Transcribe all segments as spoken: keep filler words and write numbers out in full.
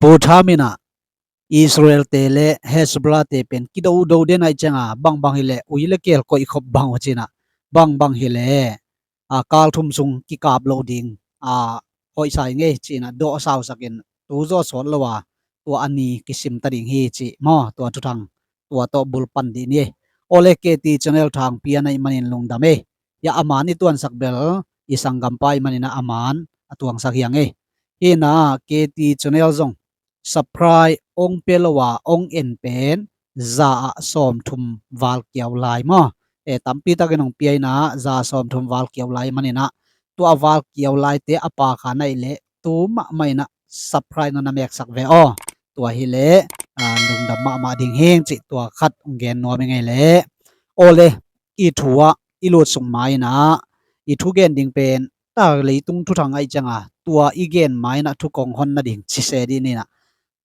Tua thaminah Israel te le Hezbollah te pen kidodo den aih cianga bangbang hileh ui le kel koih khop bang uh cinah bangbang hileh a kal thum sung kikap loh ding a hoihsa i ngei cinah dawhsausakin tu zaw sawt lo a tua a ni kisim ta ding hi cih maw tua thuthang tua tawh bulpan dih ni. Awle K T channel thangpi a naih manin lungdam ei. Ya a man i tuansak bel i sanggampa i maninah a man a tuangsak hiang ei. Hinah K T channel zong subscribe ong pia lo a ong en pen za ah sawmthum val kiau lai maw? E tampi takin ong pia inah za sawmthum val kiau lai maninah tua a val kiau laite a pa kha naih leh tu mahmah inah subscribe na na meksak ve aw. Tua hileh lungdam mahmah ding hing cih tua khat ong gen nuam i ngei leh. Awle i thu ah i lut sung ma inah i thugen ding pen ta leitung thuthang aih cianga tua i gen ma inah thu kong hon nading cise dih ninah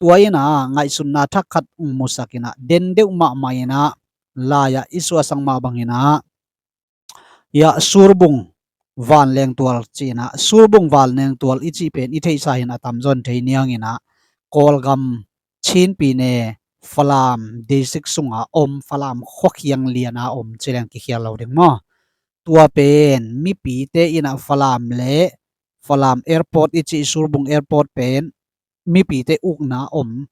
tua inah ngaihsutna thak khat ung musak inah den deuh mahmah inah lai-ah i suahsak mah bang inah ya surbung vanlengtual cinah surbung vanlengtual i cih pen i theihsa hin a tamzawn thei nianginah Kawlgam Chinpi ne Falam district sunga om Falam khuakhiang liana om cileng kikhial lo ding maw? Tua pen mipite inah Falam le Falam airport i cih surbung airport pen mipite ukna om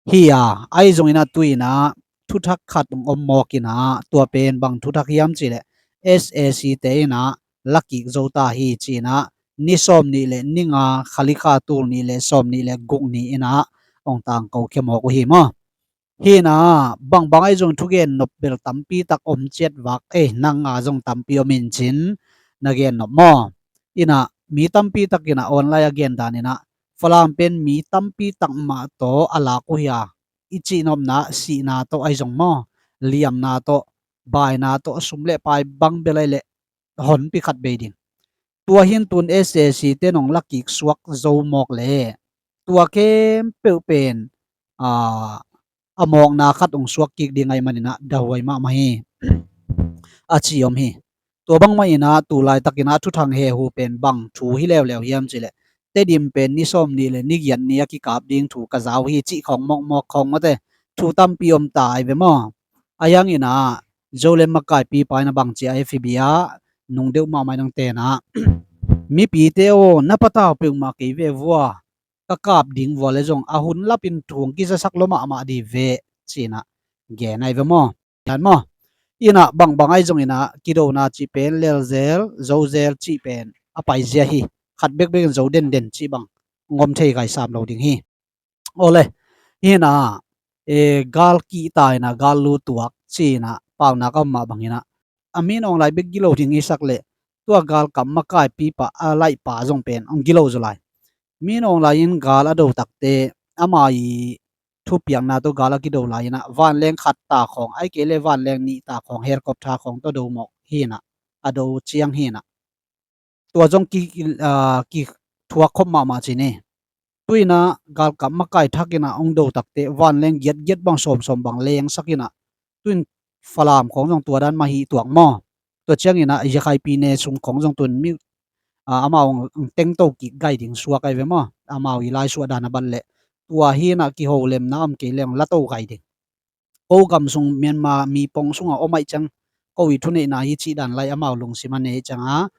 hi a ahi zong inah tu inah thuthak khat ong om mawk inah tua pen bang thuthak hiam cihleh S A C te inah lakik zo ta hi cinah ni sawm nih le ni nga khalikha tul nih le sawm nih le guk ni inah ong tangko khia mawk uh hi maw? Hinah bangbang ahi zong thugen nop bel tampi tak om ciat vak ei nang a zong tampi om in cin na gen nop maw? Inah mi tampi tak inah online a gen dan inah Falam pen mi tampi tak mah tawh a lak uh hi a i cihnopna sihna tawh ahi zong maw? Liamna tawh baina tawh sum le pai bang bel aih leh honpi khat bei ding. Tua hin tun S A C te nong lakik suak zo mawk le tua khempeuh pen a mawkna khat ong suak kik ding aih maninah dahuai mahmah hi a ci om hi. Tua bangmah inah tu laitakinah thuthang hehu pen bang thu hi leuleu hiam cihleh Tedim pen ni sawm nih le ni giat ni a kikap ding thu ka zau hi cih khawng mawkmawk khawng mawte thu tampi om ta ai ve maw? A hianginah Zo le makaipi pa inah bangci a F B ah nung deuh mahmah inah tenah mipite aw na patau peuhmah kei ve vua ka kap ding vua le zong a hun lapin thu ong kizasak lo mahmah di ve cinah gen ai ve maw? Inah bangbang ahi zong inah kidona cih pen lelzel zozel cih pen a paizia hi. Khat bekbek in zo denden cih bang ngom thei gai sam lo ding hi. Awle hinah e gal kihta inah gal lu tuak cinah paunak a om mah bang inah a min awnglai bek gilo ding i sak leh tua galkap makaipi pa a laihpa zong pen ong gilo zaw lai. Min awnglai in gal a do takte ama i thupiakna tawh gal a kido lai inah vanleng khat ta khawng ai kei le vanleng nih ta khawng helicopter khawng tawh do mawk hinah a do ciang hinah tua zong kithuak khop mahmah ci ni. Tu inah galkap makai thak inah ong do takte vanleng giatgiat bang sawmsawm bang lengsak inah tu in Falam khawng zong tua dan mah hi tuak maw? Tua cianginah Yakhaipi ne sung khawng zong tun mi amau ong tengto kik gai ding suak ai ve maw? Amau i laisuah dan a bat leh tua hinah kiholemna om kei leng lato gai ding. Ko gam sung Myanmar mi pong sunga om aih ciang ko i thuneihna hi cih dan lai amau lungsim a nei cianga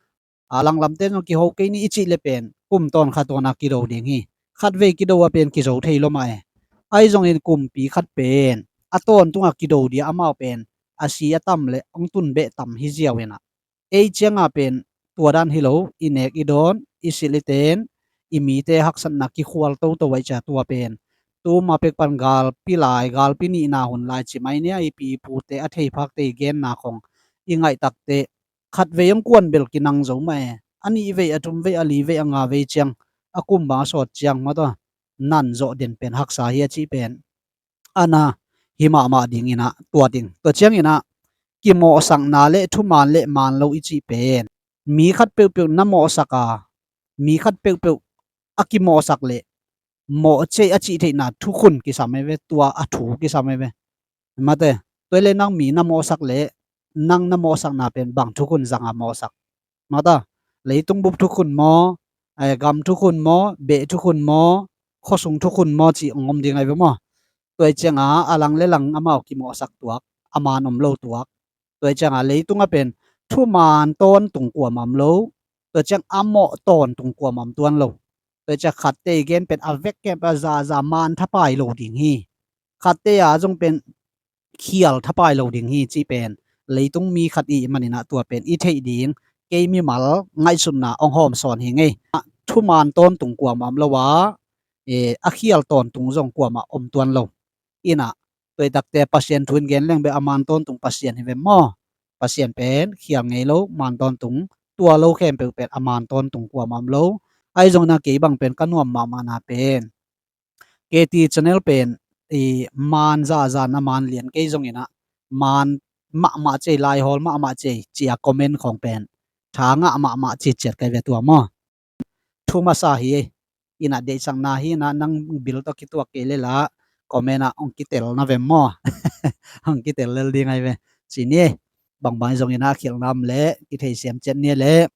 a langlamte zong kiho kei ni i cih le pen kum tawn kha tawn a kido ding hi. Khatvei kido a pen kizo thei lo mah e. Ahi zongin kumpi khat pen a tawntunga kido dia amau pen a si a tam le ong tun beh tam hi ziau inah ei cianga pen tua dan hi lo i nek i dawn i silh i ten i mite haksatna kikhual toto aih cia tua pen tuma pek pan galpi lai galpi nihna hun lai ci mai nia i pi i pute a theiphakte i genna khawng i ngaih takte khatvei ong kuan bel kinang zo mah e. A nih vei a thum vei a li vei a nga vei ciang a kum bang a sawt ciang mawtaw nan zawh den pen haksa hi a cih pen ana hi mahmah ding inah tua ding tua ciang inah kimawhsakna le thuman le man lo i cih pen mi khat peuhpeuh na mawhsak a mi khat peuhpeuh a kimawhsak le mawh cei a cih theihna thukhun kisam ai ve tua a thu kisam ai ve. Mate tua le nang mi na mawhsak le nang na mawhsakna pen bang thukhun zanga mawhsak? Mata leitung bup thukhun maw? Gam thukhun maw? Beh thukhun maw? khuasung thukhun maw cih hong om ding ahi ve maw? Tua hi cianga a lang le lang amau kimawhsak tuak, a man om lo tuak. Tua hi cianga leitungah pen thuman tawntung kuamah om lo. Tua hi ciang a mawh tawntung kuamah om tuan lo. Tua hi ciang khatte i gen pen a vek khempeuh a zaza man thapai lo ding hi. Khatte a zong pen khial thapai lo ding hi cih pen leitung mi khat i hih maninah tua pen i theih ding kei mimal ngaihsutna hong hawm sawn hi ngei. Thuman tawntung kuamah om lo a, eh, a khial tawntung zong kuamah om tuan lo. Inah, tua hi takte Pasian thu in gen leng beh a man tawntung Pasian hi ve maw? Pasian pen khial ngei lo, man tawntung, tua lo khempeuh pen a man tawntung kuamah om lo. Ahi zongin a kei bang pen ka nuam mahmahna pen K T channel pen i man zahzah na man lian kei zongin ah man mahmah cei, laihawl mahmah cei cia comment khawng pen tha ngah mahmah ciciat kai ve tua maw? Thu masa hi ei. Inah deihsakna hi inah nang bil tawh kituak kei lela comment ah hong kitel na ve maw? Hong kitel lel ding ahi ve. Ci ni ei. Bangbang zongin ah khialhnam le kithei siam ciat ni le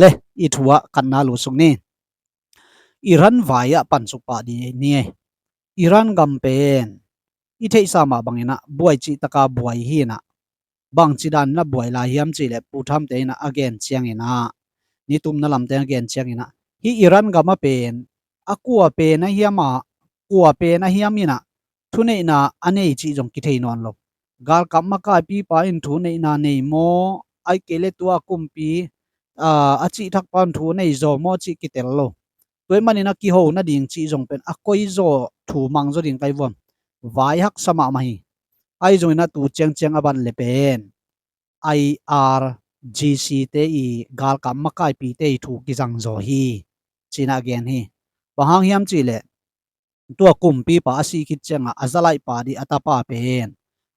le i thu ah khatna lutsuk ni. Iran vai ah pansuk pah ding ni ei. Iran gam pen i theihsa mah banginah buai cihtaka buai hi inah bangci daninah buai lai hiam cihleh Pu Thamte inah a gen cianginah nitumna lamte a gen cianginah hih Iran gam a pen a kua pen a hiam a kua pen a hiam inah thuneihna a nei cih zong kithei nawn lo. Galkap makaipipa in thuneihna nei maw, ahih kei le tua kumpi a cihthakpa in thu nei zaw maw cih kitel lo. Tua ahih manin a kiho nading cih zong pen a koizaw thu mangzaw ding kai vuam. Vai haksa mahmah hi. Ahi zongin a tu ciangciang a ban le pen I R G C te i galkap makaipite i thu kizang zaw hi. Cinah gen hi. Bang hang hiam cihleh tua kumpipa a sih khit ciangah a zalaihpa dih a tapa pen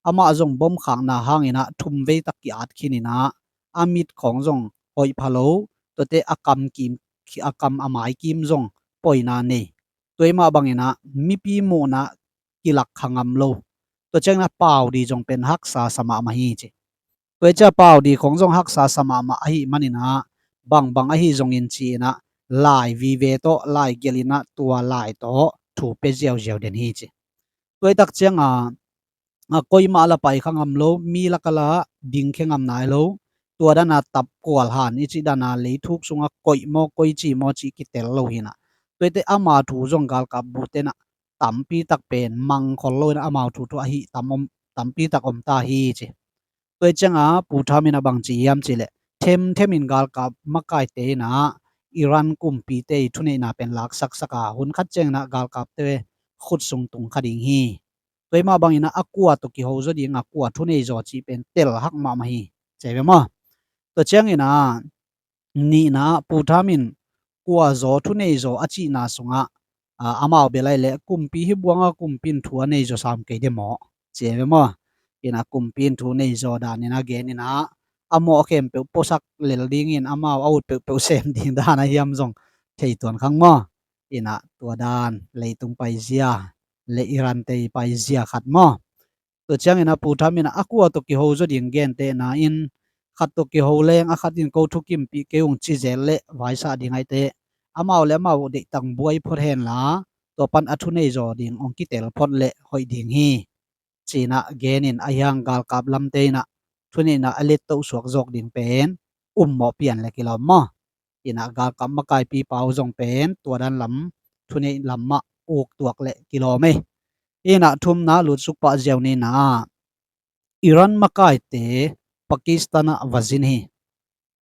amah zong bomkhakna hanginah thumvei tak ki-at khininah a mit khawng zong hoih pha lo. Tuate a kam kim, a kam a mai kim zong poina nei. Tua ahih mah banginah mipi muhnah kilak kha ngam lo. Tua cianginah pau dih zong pen haksa sa mahmah hi ci. Tua hi ciah pau dih khawng zong haksa sa mahmah ahih maninah bangbang ahi zongin ci-inah lai vive tawh lai gelhinah tua lai tawh thu pia ziauziau den hi ci. Tua hi tak cianga a koimah la pai kha ngam lo, mi laka la ding khia ngam nai lo. Tua dana tap kual han i cih dana leithuk sunga koih maw koici maw cih kitel lo hinah. Tua hi te ama thu zong galkap bu tenah tampi tak pen mangkhol lo inah amau thu thu ahi tam om, tampi tak om ta hi ci. Tua hi cianga Pu Tham inah bangci hiam cihleh themthem in galkap makaite inah Iran kumpite i thuneihna pen laksaksaka hun khat cianginah galkapte khut sung tung kha ding hi. Tua ahih mah banginah a kua tawh kiho zaw dinga kua thunei zaw cih pen tel hak mahmah hi. Cei ve maw? Tua cianginah nihna ah Pu Tham in kua zaw thunei zaw a cihna sungah amau bel ahih leh kumpi hi buanga kumpi in thu a nei zaw sam kei de maw? Ci ve maw? Inah kumpi in thu nei zaw danin a geninah a mawh khempeuh puasak lel dingin amau a ut peuhpeuh sem ding dan a hiam zong thei tuan khang maw? Inah tua dan leitung paizia le Iran te i paizia khat maw? Tua ciangin a Pu Tham in a kua tawh kiho zaw ding gentehna in khat tawh kiho leng a khat in ko thukimpih kei ung ci zel leh vaisah ding aihte amau le amau deihtak buai phot henla tua pan a thunei zaw ding hong kitel phot leh hoih ding hi. Cinah genin a hiang galkap lamte inah thuneihna a lettoh suak zawk ding pen ummawh pian le kilawm maw? Inah galkap makaipipa uh zong pen tua dan lam thuneih lam mah uk tuak le kilawm ei. Inah thumna lutsuk pah ziau nina ah Iran makaite Pakistan ah va zin hi.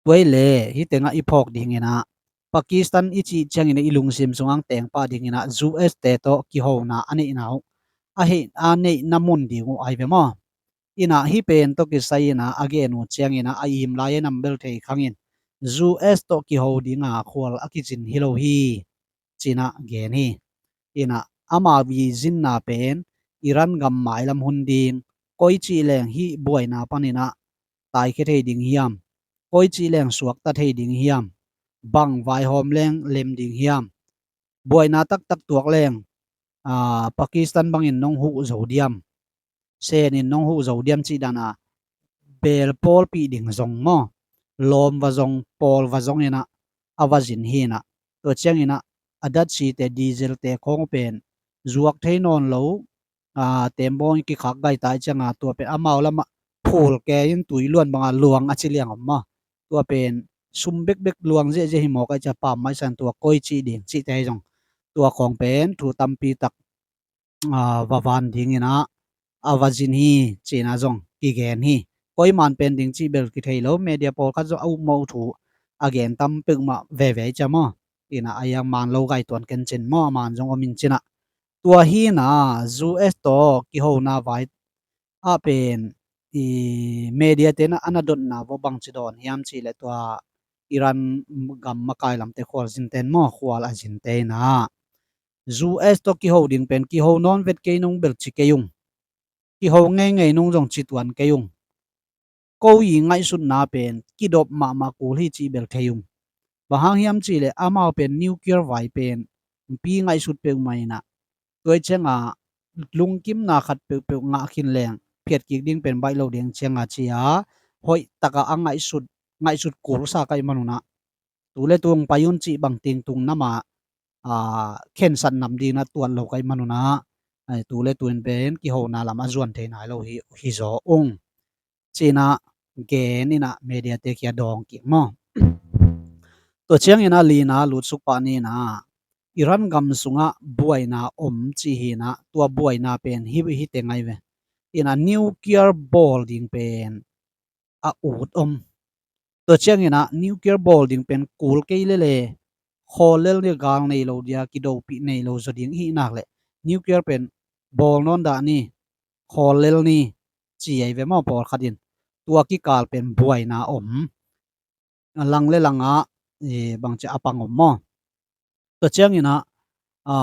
Tua hi le hih tengah i phawk dinginah Pakistan i cih ciangin i lungsim sungah teng pah dinginah U S te tawh kihona a neihna uh a hih a neihna mun ding uh ahi ve maw? Inah hih pen tawh kisai inah a gen uh cianginah a im lai a nam bel thei khangin U S tawh kiho dinga khual a kizin hi lo hi. Cinah gen hi. Inah amau i zinna pen Iran gam mailam hun ding, koi cih leng hih buaina paninah taikhia thei ding hiam? Koi cih leng suakta thei ding hiam? Bang vaihawm leng lem ding hiam? Buaina taktak tuak leng Pakistan bangin nong huh zo diam? Senin nong huh zo diam cih dana beel pawlpih ding zong maw? Lawm va zong pawl va zong inah a va zin hi inah tua cianginah a datsi te, diesel te khawng pen zuak thei nawn lo, a, tembaw in kikhak gai ta i cianga tua pen amau lamah phul ke in tui luan banga luang a ci liang om maw. Tua pen sum bekbek luang ziahziah hi mawk a i cia pam maisan tua koi cih ding cihte hi zong tua khawng pen thu tampi tak, a, va van dingin ah a va zin hi, cina zong kigen hi. Koi man pen ding cih bel kithei lo, media pawlkhat zong a upmawh thu a gen tam peuhmah veve i cia maw. Ina a yang man lo gai tuan ken cin maw, a man zong om in cina. Tua hina U S tawh kihona vai ah pen i media tena ana dotna vaw bangci dawn hiam cih leh tua Iran gam makai lamte khual zinten maw, khual a zinte ina U S tawh kiho ding pen kiho nawn vet kei nung bel ci kei ung. Kiho ngeingei nung zong ci tuan kei ung. Ko i ngaihsutna pen kidop mahmah kul hi cih bel thei ung. Bang hang hiam cih leh amau pen nuclear vai pen pi ngaihsut peuhmah ina. Tua i cianga lungkimna khat peuhpeuh ngah khin leng phiat kik ding pen baih lo ding cianga cia hoih taka a ngaihsut, ngaihsut kul sa kaih manuna. Tu le tung pai un cih bang ting tung nama, a, khensat nam dingna tuat lo kaih manuna. Ai, tu le tu in pen kihona lam a zuan thei nai lo hi, hi zaw ung. Cina gen ina media te kia dawng kik maw. Tua ciangina lina lutsuk pah nina Iran gam sungah buaina om ci hina, tua buaina pen hi, hi te ngai ve. Ina nuclear bawl ding pen a ut om. Tua ciangina nuclear bawl ding pen kul kei lele, khawl lel ni, gal nei lo dia, kidopih nei lo zaw ding hi nak leh nuclear pen bawl nawn dah ni, khawl lel ni, ci ei ve maw pawlkhat in. Tua kikal pen buaina om. Lang le langah, e, bangci a pang om maw. Tua ciangina, a,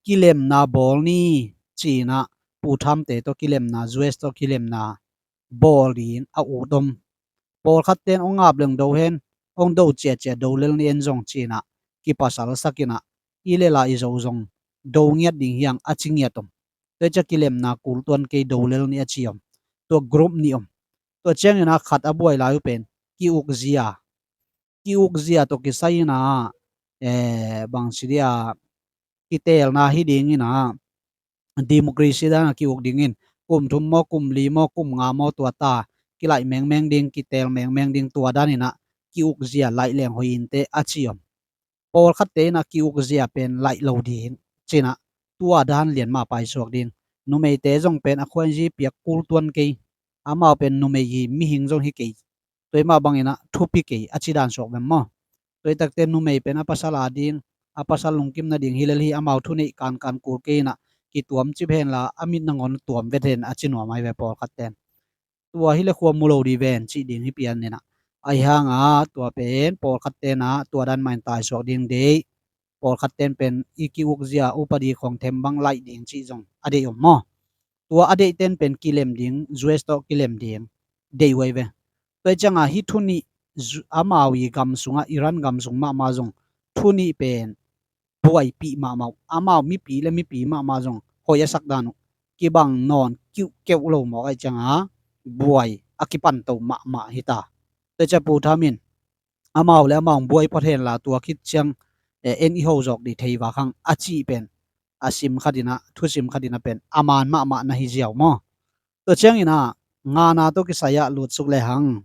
kilemna bawl ni cina Pu Trump te tawh kilemna, U S tawh kilemna bawl ding a ut om. Pawlkhat ten ong ap leng do hen, ong do ciacia do lel ni en zong cina kipasal sakina i lela i zo zong do ngiat ding hiang a ci ngiat om. Tua i cia kilemna kul tuan kei do lel ni a ci om. Tua group ni om. Tua ciangina khat a buai lai uh pen ki-ukzia. Ki-ukzia tawh kisai ina, e, bangci dia kiteelna hi dingina democracy dana ki-uk dingin kum thum maw, kum li maw, kum nga maw tua ta kilaih mengmeng ding, kiteel mengmeng ding tua danina ki-ukzia laih leng hoih inte a ci om. Pawlkhatte ina ki-ukzia pen laih lo ding cina tua dan lian mah paisuak ding. Numeite zong pen a khuainzi piak kul tuan kei. Amau pen numei hi, mihing zong hi kei. Tua i mah bangina thupi kei a ci dan suak vem maw. Tua i takte numei pen a pasal a ding, a pasal lungkimna ding hi lel hi, amau thuneih kankan kul kei ina kituam cip henla a mit nangawn tuam vet hen a ci nuam ai ve pawlkhat ten. Tua hi le khua mu lo di ven cih ding hi pian nina. Ahi hanga tua pen pawlkhat tena tua dan mahin taisuak ding deih. Pawlkhat ten pen i ki-ukzia upadi khawng them bang laih ding cih zong a deih om maw. Tua a deih ten pen kilem ding, U S tawh kilem ding deih uai ve. Tua i cianga hi thunih amau i gam sungah, Iran gam sung mahmah zong thunih pen buaipih mahmah uh, amau mipi le mipi mahmah zong hoih a sak dan uh kibang nawn kiuhkeuh lo mawk aih cianga buai a kipanto mahmah hita. Tua i cia Pu Trump in amau le amau buai phot henla tua khit ciang, e, en i ho zawk dih thei vak hang a cih pen a sim khatina, thusim khatina pen a man mahmah na hi ziau maw. Tua ciangina ngana tawh kisai-ah lutsuk le hang,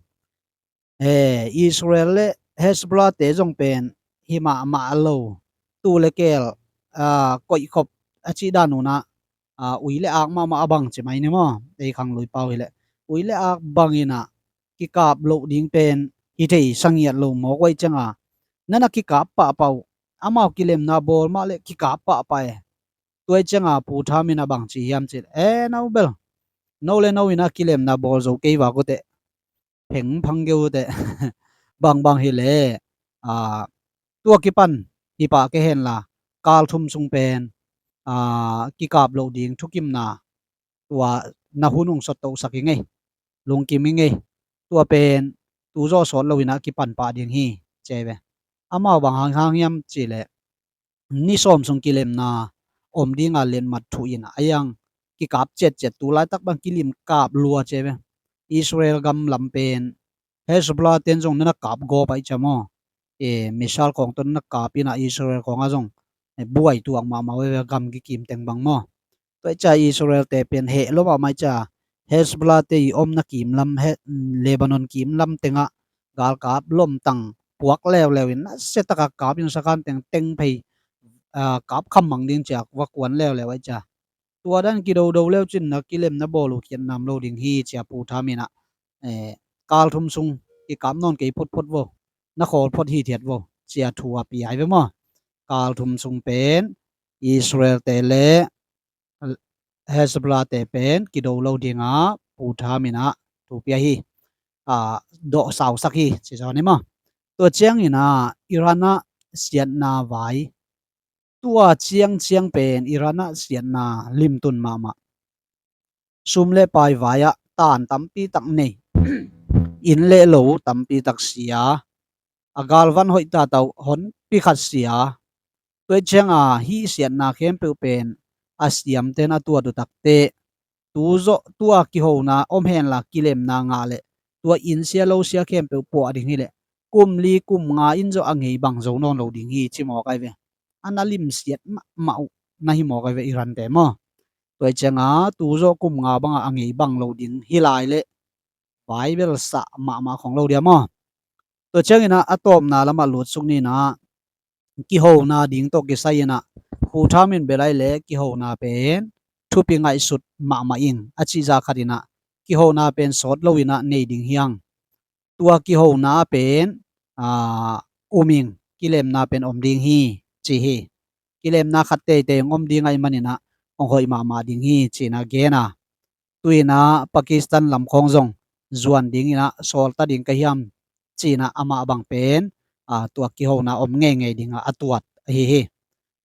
e, Israel le Hezbollah te zong pen hi mahmah lo, tu le keel, a, koihkhop a cih dan unah, a, ui le ak mahmah a bang ci mai ni maw. Ei khang lui pau hileh ui le ak bangina kikap loh ding pen hi thei sangiat lo mawk uai cianga nana kikap pahpah uh. Amau kilemna bawl mah le kikap pahpah e. Tuai cianga Pu Trump in a bang ci hiam cih leh, e, no bel, no le no ina kilemna bawl zo kei vak uteh, pheng phang kei uteh. Bangbang hileh, a, tua kipan hi pah kei henla kal thum sung pen, a, kikap loh ding thukimna tua na hun ung sottohsak hi ngei, lungkim hi ngei. Tua pen tu zawh sawt lo ina kipan pah ding hi, ci ai ve. Amau bang hang hang hiam cih leh ni sawm sung kilemna om dinga letmat thuh ina a yang kikap ciatciat tu laitak bang kilim kap lua ci ai ve. Israel gam lam pen Hezbollah ten zong nana kap gawp aih cia maw. E, missile khawng tawh nana kap ina Israel khawngah zong buai tuak mahmah uh hi ve, gam kikim teng bang maw. Tua hi ciang Israel-te pen heh lua mahmah hi ciang Hezbollah-te i omna kimlam, Lebanon kimlam tengah galkap lomtang puak leuleu in, nasia taka kap in, sakan teng teng phei kap kham mang ding ciang va kuan leuleu hi ciang. Tua dan kidodo leu cin na kilemna bawl uh khiatnam lo ding hi ci-a Pu Tham in ah, kal thum sung kikap nawn kei photphot vo, na khawl phot hithiat vo ci-a thu a pia hi ve maw. Kal thum sung pen Israel-te le Hezbollah-te pen kido lo dingah Pu Tham in ah thu pia hi. Dawh sausak hi ci zaw ni maw. Tua ciangin ah Iran ah siatna vai, tua ciangciang pen Iran ah siatna limtun mahmah. Sum le pai vai-ah tan tampi tak nei, inn le lo tampi tak sia, a galvan hoih tatau honpi khat sia. Tua hi cianga hih siatna khempeuh pen a siamten a tuat uh takteh, tu zawh tua kihona om henla kilemna ngah leh tua inn sia lo sia khempeuh puah ding hileh kum li kum nga in zawh a ngei bang zo nawn lo ding hi ci mawk ai ve. A na limsiat mahmah uh na hi mawk ai ve Iran-te maw. Tua hi cianga tu zawh kum nga bangah a ngei bang lo ding hi lai leh vai bel sah mahmah khong lo dia maw. Tua ciangin ah a tawpna lamah lutsuk ni in ah, kihona ding tawh kisai in ah Pu Tham in bel ai leh kihona pen thupi ngaihsut mahmah ing a cih zah khat in ah kihona pen sawt lo in ah nei ding hi hang. Tua kihona pen um ing, kilemna pen om ding hi ci hi. Kilemna khat teitei hong om ding ahih manin ah hong hoih mahmah ding hi ci-in ah gen a. Tu-in ah Pakistan lam khawng zong zuan dingin ah sawlta ding ka hiam ci-in ah amah bang pen tua kihona om ngeingei dingah a tuat ahi hi.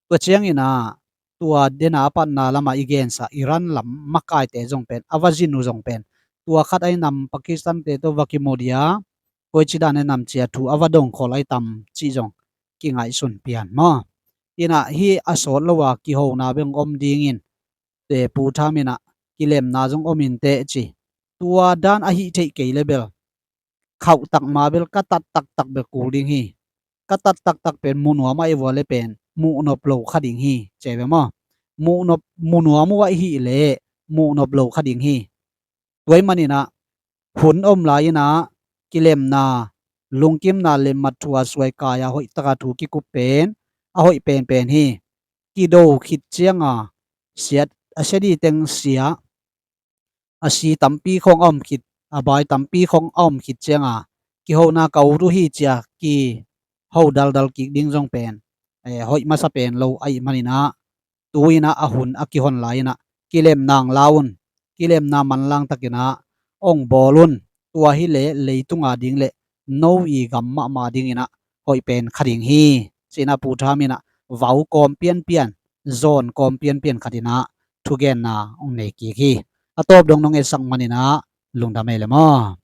Tua ciangin ah tua dena a patna lamah i gensa Iran lam makaite zong pen a va zin uh zong pen tua khat ahi nam Pakistan-te tawh va kimu dia, koici dan ahi nam ci-a thu a va dongkhol ahi tam cih zong kingaihsun pian maw. In ah hih a sawt lo a kihona beng om dingin Pu Tham in ah kilemna zong om inteh ci. Tua dan ahi theih kei le bel khauh tak ma bel ka tat taktak bel kul ding hi. Ka tat taktak pen munuam ahi vua le pen muhnop lo kha ding hi ci ve maw. Muhnop, munuam uh ahi leh muhnop lo kha ding hi. Tua ahih manin ah hun om lai in ah kilemna, lungkimna le mat thu a suai kai a hoih taka thu kikup pen a hoih penpen hi. Kido khit cianga siat a sia di teng sia, a si tampi khong a om khit, a bai tampi khong a om khit cianga kihona ka ut uh hi ci-a kiho daldal kik ding zong pen hoih masa pen lo ahih manin ah tu-in ah a hun a kihon lai in ah kilemna hong la un, kilemna manlang takin ah hong bawl un. Tua hileh leitunga ding le no i gam mahmah dingin ah hoih pen kha ding hi ci-in ah Pu Tham in ah vau kawm pianpian, zawn kawm pianpian khat in ah thugenna hong nei kik hi. A tawp dong nong etsak manin ah lungdam ei le maw.